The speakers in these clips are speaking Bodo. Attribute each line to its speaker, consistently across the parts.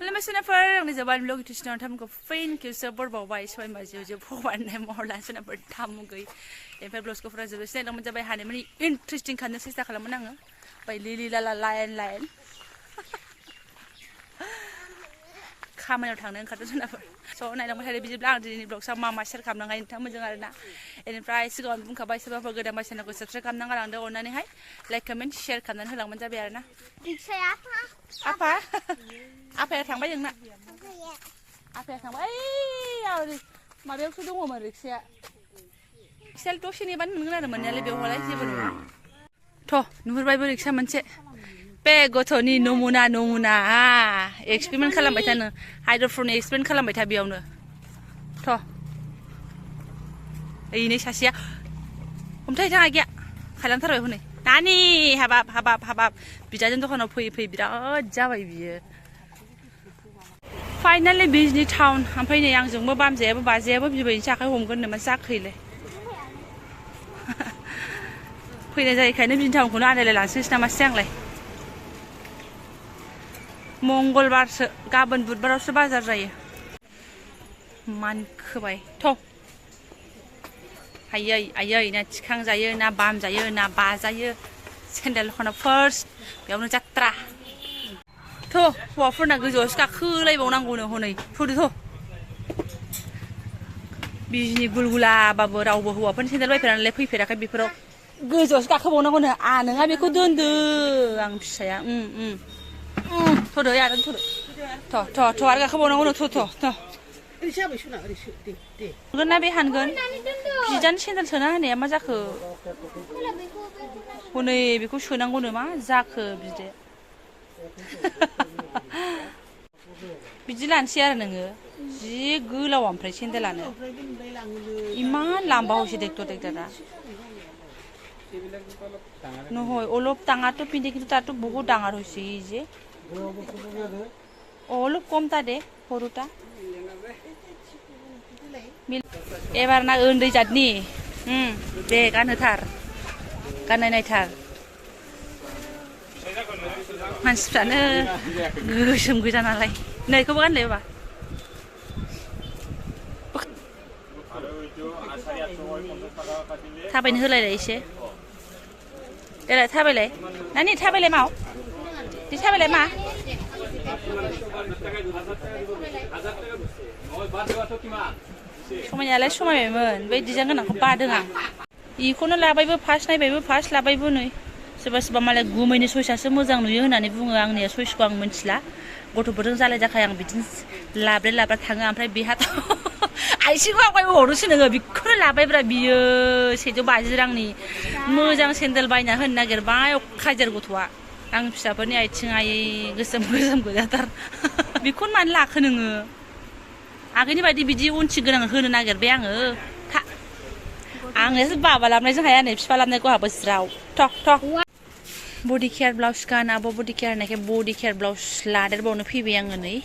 Speaker 1: Masyanafor ang Jobanivlog ito siya naman ko fan kaya super baway so ay majujo po na molan so na bertamu gay. Yang perblos ko frasa besi naman jabay hanim ni interesting kan sih tak kalau menang by lili lala lain. Kamera thangnan kata so na so naik lang masih ada bijib lang di vlog sama masyarakat kamnang ngayon tamu jangan ada. Ini price sekarang pun kabai sebab pergeda masyarakat ko subscribe kamnang ngalang dah orang ni hai like comment share kamnang halang menjadi arna. Apa? Apa yang thang bayang nak? Apa yang thang? Ay, mari aku sudah ngomong riksia. Sel tu sini ban mengenai mana lebih awalnya sih baru. Toh, nomor bayi beriksa mencet. Pego toh ni nomuna. Eksperimen kalam baca ne. Hydrophone eksperimen kalam baca biau ne. Toh. Ini sasia. Om tay jangan agak. Kalam taruh ini. Nani, habab. Bijajan tu kan opoi birat jauh biar. Finally bijni town ampai ne yang jeng bam je ba je ba bi bai cha kai hom kan ne man sa khoi le khoi ne jai kai ne bijni town ko na le la sis na ma sang le मंगलबार से गाबोन बुधबारावसो बाजार जायो मान खोबाय थ' आयै ना थिखां जायो ना बाम जायो ना बाजायो सेन्देल खना फार्स्ट बेयावनो जात्रा थ' हौवाफोरना गोजौआवसो गाखोलायबावनांगौनो हनै थ'दो थ' बिजनि गुलगुलाबाबो रावबो हौवाफोरनि सेन्देल बायफेरनानैलाय फैफेराखै बेफोराव गोजौआवसो गाखोबावनांगौनो नोंहा बेखौ दोनदो आं फिसाया थ'दो आरो थ'दो थ' आरो गाखोबावनांगौनो थ' हानगोन ना बे हानगोन बिदानो सेन्देल सोना होनाया मा जाखो हनै बेखौ सोनांगौनो मा जाखो बिदि बिदि लानोसै आरो नोङो जि गोलाव ओमफ्राय सेन्देलानो इमान लाम्बा হৈছে দেখতৰা নহয় অলপ ডাঙৰটো পিন্ধে কিন্তু তাতো বহুত ডাঙৰ হৈছে এই যে অলপ কমটা দে সৰুটা एबार ना उन्दै जातनि दे गानहोथार गाननायनायथार मानसिफ्रानो गोसोम गोजा नालाय नैखौबो गानलाय बाबा थाबायनो होलायलाय एसे देलाय थाबायलाय नानि थाबायलाय माव दे थाबायलाय मा समायनायालाय समायबायमोन बै डिजाइन गोनांखौ बादों आं इखौनो लाबायबो फार्स्ट नायबायबो फार्स्ट लाबायबो नै सोरबा मालाय गुमैनि सयसासो मोजां नुयो होननानै बुङो आंनिया सयसखौ आं मिथिला गथ'फोरजों जालाय जाखाय आं बिदिनो लाब्रा थाङो ओमफ्राय बेहाथ' आइसिखौ आवगायबो हरोसो नोङो बेखौनो लाबायब्रा बियो 150 रांनि मोजां सेन्देल बायना होनो नागिरबाय अखाजोर गथ'आ आं फिसाफोरनि आथिं आयै गोसोम गोजाथार बेखौनो मानो लाखो नोङो आगैनि बायदि बिदि उनथि गोनां होनो नागिरबाय आङो आंनोसो बाबा लाबनायजों हाया नै बिफा लाबनायखौ आहाबो ज्राव थ' बडि केयार ब्लाउस गानाबो बडि केयार होननायखाय बडि केयार ब्लाउस लादेरबावनो फैबाय आङो नै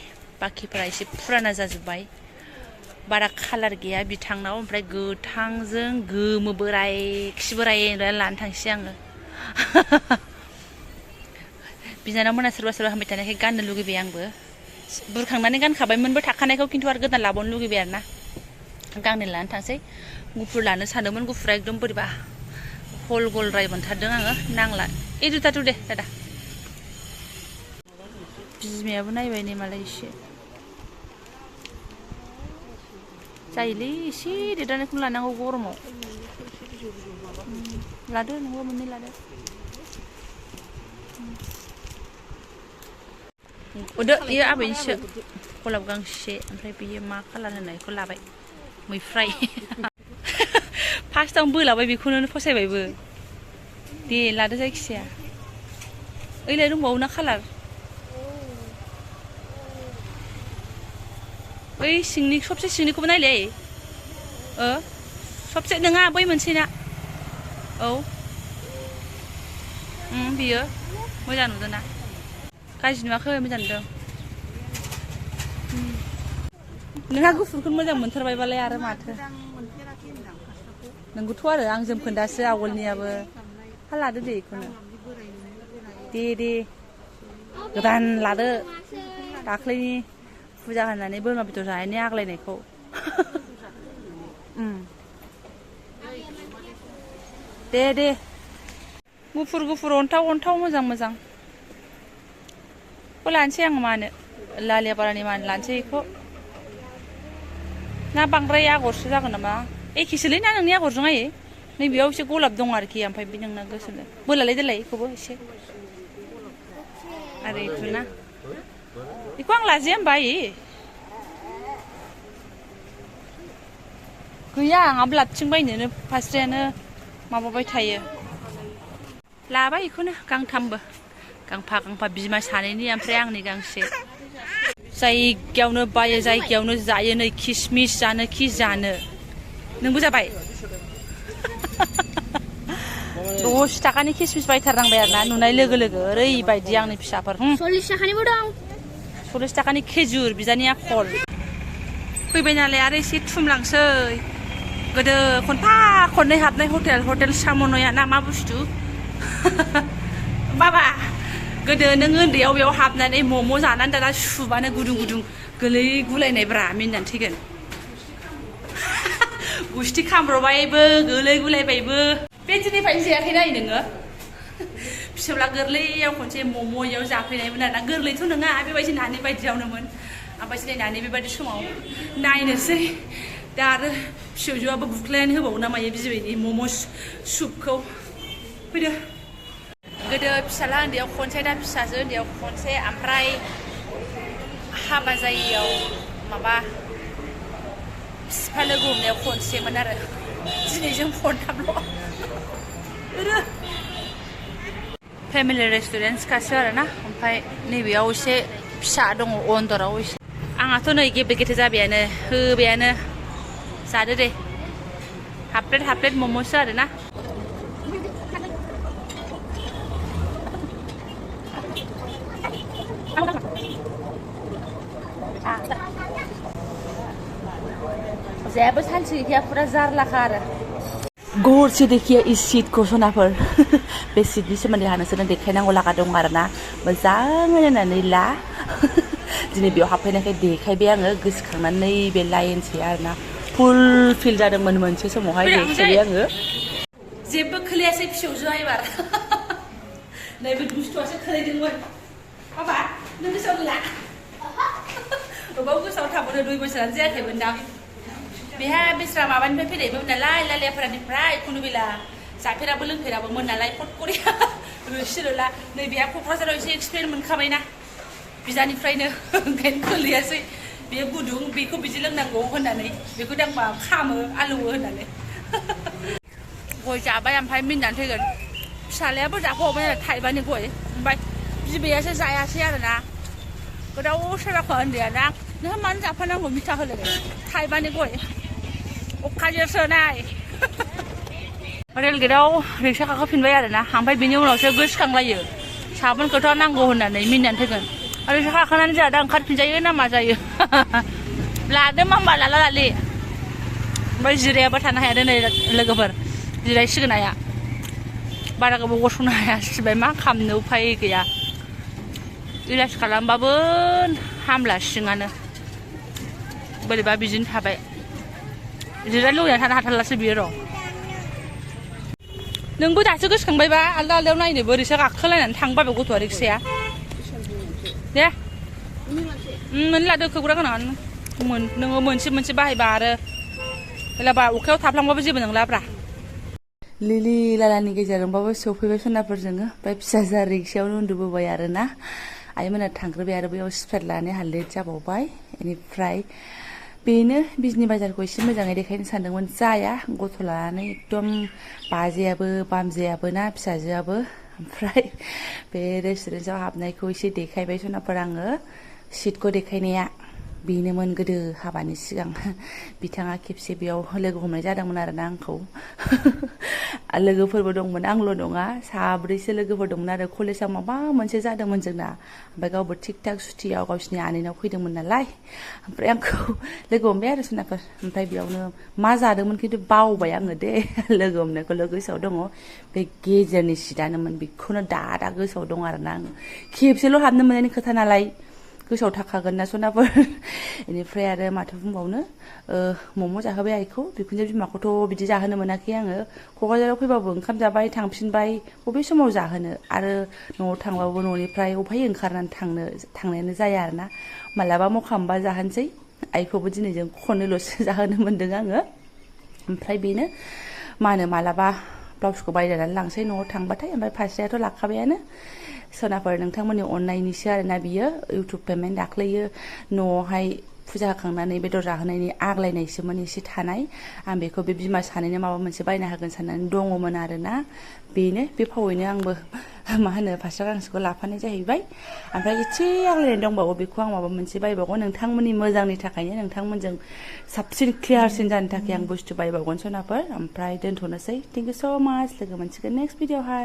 Speaker 1: बाखिफोरा एसे फुराना जाजोब्बाय बारा कालार गैया बिथांनाव ओमफ्राय गोथांजों गोमो बोराय खि बोराय लानो थांसै आङो बिनानावमोना सोरबा होनबाय थानायखाय गाननो लुगैबाय आंबो बुरखांनानै गानखाबायमोनबो थाखानायखौ खिन्थु आरो गोदान लाबावनो लुगैबाय आरोना गांनै लानो थांसै गुफुर लानो सानदोंमोन गुफुरा एकदम बोरैबा हल गल राय मोनथारदों आङो नांला ए जुथाथ' दे दादा बिमायाबो नायबाय नै मालाय एसे जायोलै एसे देरनायखौनो लानांगौ गरमाव लादो नोंबो मोननै लादो उदो इयो आबैनिसो गलाब गांसे ओमफ्राय बियो मा कालार होननायखौ लाबाय मैफ्राय फार्स्टआवनो बोलाबाय बेखौनो फसायबायबो दे लादो जायखिजाया ओइलाय दंबावो ना कालार ओइ सिंनि सबसे सिंनिखौबो नायलाय सबसे नङा बै मोनसेना औ बियो मोजां नुदों ना गाज्रि नुवाखै मोजां नुदों नोंहा गुफुरखौनो मोजां मोनथारबायबालाय आरो माथो नोंगौथ' आरो आं जोमखोन दासो आवगोलनियाबो हा लादो दे बेखौनो दे गोदान लादो दाख्लैनि फुजा होनानै बोरमा बेदर जानायनि आग्लायनायखौ दे गुफुर गुफुर अन्थाव मोजां बेखौ लानोसै आं मानो लालियापारानि मानो लानोसै बेखौ ना बांद्राय आगरसो जागोन नामा एखेसोलै ना नोंनि आगरजों आयै नैबेयाव एसे गलाब दं आरोखि ओमफ्राय बे नोंना गोसोनो बोलालाय देलाय बेखौबो एसे आरो बेखौना बेखौ आं लाजिया होमबा आयै गैया आंहाबो लाबथिं बायनोनो फास्रायानो माबाबाय थायो लाबाय बेखौनो गांथामबो गांफा बिमा सानैनि ओमफ्राय आंनि गांसे जायगायावनो बायो जायगायावनो जायो नै किसमिस जानो खि जानो नोंबो जाबाय 10 थाखानि किसमिस बायथारनांबाय आरोना नुनाय लोगो लोगो ओरैबायदि आंनि फिसाफोर
Speaker 2: 40 थाखानिबो दं
Speaker 1: 40 थाखानि खेजुर बिजानिया खल फैबाय नालाय आरो एसे थुमलांसै गोदो खनफा खननै हाबनाय हटेल सामनया ना मा बुस्थु बाबा गोदो नों उन्दैयाव बेयाव हाबनानै मम' जानानै दाना सुबानो गुदुं गोलै गुलायनाय ब्रा मिनिनानै थैगोन गुस्थि खामब्रबायबो गोलै गुलायबायबो बे दिननिफ्रायनो जायाखै नाय नोङो फिसौला गोरलैयाव खनसे मम'याव जाफैनायमोन आरोना गोरलैथ' नङा बेबायदि नानि बायदियावनोमोन ओमफ्राय सिनायनानै बेबायदि समाव नायनोसै दा आरो फिसौजोआबो बुख्लायनानै होबावो ना मायो बिबायदि मम' सुपखौ फैदो गोदो फिसाला उन्दैयाव खनसे दा फिसाजो उन्दैयाव खनसे ओमफ्राय हाबा जायैयाव माबा बिफा लोगो हमनायाव खनसेमोन आरो दिनै जों खनथामल' फेमिलि रेस्टुरेन्ट खासो आरोना ओमफ्राय नैबेयाव एसे फिसा दङ अन्दराव एसे आंहाथ' नै गेबे जाबायानो होबायानो जादो दे हाफ प्लेट मम'सो आरोना जेबो सानसे गैखाया फुरा जारलाखा आरो गरसे देखिए इस सीट को सोनाफोर बे सीटनि सोमोन्दै आं नोंसोरनो देखायनांगौ लागा दं आरोना मोजाङै नायनानै ला दिनै बेयाव हाबफैनायखाय देखायबाय आङो गोसोखांनानै बे लाइनसै आरोना फुल फिल जादोंमोन मोनसे समावहाय देखायबाय आङो जेबो खोलैयासै फिसौजोआ एबार नैबे दुस्थुआसो खोलैदोंमोन बाबा नों गोसोआव गैला बबाव गोसोआव थाबोनो 2 बोसोरानो जायाखैमोन दा बेहा बेस्रा माबानिफ्राय फैनायमोन नालाय लालियाफोरानिफ्राय खुनु बेला जाफेराबो लोंफेराबोमोन नालाय फटकरिया रोसिरोला नैबेहा क'क्राझाराव एसे एक्सपिरियेन्स मोनखाबायना बिजानिफ्रायनो ओंखायनो खोलैयासै बे गुदुं बेखौ बिदि लोंनांगौ होननानै बेखौ दांबा खामो आलौवो होननानै गय जाबाय ओमफ्राय मिनिनानै थैगोन फिसालायाबो जाबावबाय आरो थाइबानि गय ओमफ्राय बिबैयासो जायासै आरोना गोदाव सोरावखौ उन्दैयाना नोंहा मानो जाफानांगौ मिथा होलायनाय थाइबानि गय अखाजोंसो नाय रेलगेटआव रिक्सा गाखोफिनबाय आरोना ओमफ्राय बिनि उनावसो गोसोखांलायो साबोनखौथ' नांगौ होननानै मिनिनानै थैगोन रिक्सा गाखोनानै जोंहा दा ओंखारफिनजायो ना मा जायो लादो मामा लाला लालि ओमफ्राय जिरायाबा थानो हाया दिनै लोगोफोर जिरायसिगोन आया बारा गोबाव गसंनो हाया सिबाय मा खालामनो उफाय गैया रिलाक्स खालामबाबो हामला सिङानो बोरैबा बिदिनो थाबाय जिरायनो लुबैनानै थानो हाथारलासो बियो र' नोंबो दासो गोसोखांबायबा आलदा आलदायाव नायनोबो रिक्सा गाखोलायनानै थांबाबो गथ'आ रिक्साया दे लादो खोबग्रा गोनां नोङो मोनसे बाहायबा आरो हेलाबा अखायाव थाफ्लांबाबो जेबो नंलाब्रा लिलि लालानि गेजेरजोंबाबो सफैबाय सनाफोर जोङो ओमफ्राय फिसाजोआ रिक्सायावनो उन्दुबोबाय आरोना आइमोना थांग्रोबाय आरो बेयाव स्प्राइट लानानै लेट जाबावबाय बेनिफ्राय बेनो बिजनि बाजारखौ एसे मोजाङै देखायनो सानदोंमोन जाया गथ' लानानै एकदम बाजेयाबो बामजेयाबो ना फिसाजोआबो ओमफ्राय बे रेस्टुरेन्टआव हाबनायखौ एसे देखायबाय सनाफोर आङो सिटखौ देखायनाया बेनोमोन गोदो हाबानि सिगां बिथाङा खेबसे बेयाव लोगो हमनाय जादोंमोन आरोना आंखौ लोगोफोरबो दंमोन आंल' नङा साब्रैसो लोगोफोर दंमोन आरो कलेजाव माबा मोनसे जादोंमोन जोंना ओमफ्राय गावबो थिग थाक सुटियाव गावसिनि आनैनाव फैदोंमोन नालाय ओमफ्राय आंखौ लोगो हमबाय आरो सोनाफोर ओमफ्राय बेयावनो मा जादोंमोन खिन्थु बावबाय आङो दे लोगो हमनायखौल' गोसोआव दङ बे गेजेरनि सिटआनोमोन बेखौनो दा गोसोआव दं आरोना आङो खेबसेल' हाबनो मोननायनि खोथा नालाय गोसोआव थाखागोन ना सनाफोर बेनिफ्राय आरो माथो बुंबावनो मम' जाहोबाय आइखौ बिखुनजो बिमाखौथ' बिदि जाहोनो मोनाखै आङो क'क्राझाराव फैबाबो ओंखाम जाबाय थांफिनबाय बबे समाव जाहोनो आरो न'आव थांबाबो न'निफ्राय अफाय ओंखारनानै थांनायानो जाया आरोना मालाबा मखा मोनबा जाहोनसै आइखौबो दिनै जों खननैल'सो जाहोनो मोन्दों आङो ओमफ्राय बेनो मा होनो मालाबा ब्लाउसखौ बायनानै लांसै न'आव थांबाथाय ओमफ्राय फास्रायाथ' लाखाबायानो सनाफोर नोंथांमोननि अननायनिसो आरोना बियो इउटुब पेमेन्ट दाख्लैयो न'आवहाय फुजा होखांनानै बेदर जाहोनायनि आग्लायनायसोमोन एसे थानाय आं बेखौ बे बिमा सानैनो माबा मोनसे बायना होगोन साननानै दङमोन आरोना बेनो बे फावैनो आंबो मा होनो फास्रा गांसेखौ लाफानाय जाहैबाय ओमफ्राय एसे आग्लायनाय दंबावो बेखौ आं माबा मोनसे बायबावगोन नोंथांमोननि मोजांनि थाखायनो नोंथांमोनजों साबसिन क्लियारसिन जानो थाखाय आं बुस्थु बायबावगोन सनाफोर ओमफ्राय दोनथ'नोसै थेंक इउ स' माच लोगो मोनसिगोन नेक्स्ट भिडिअ'हाय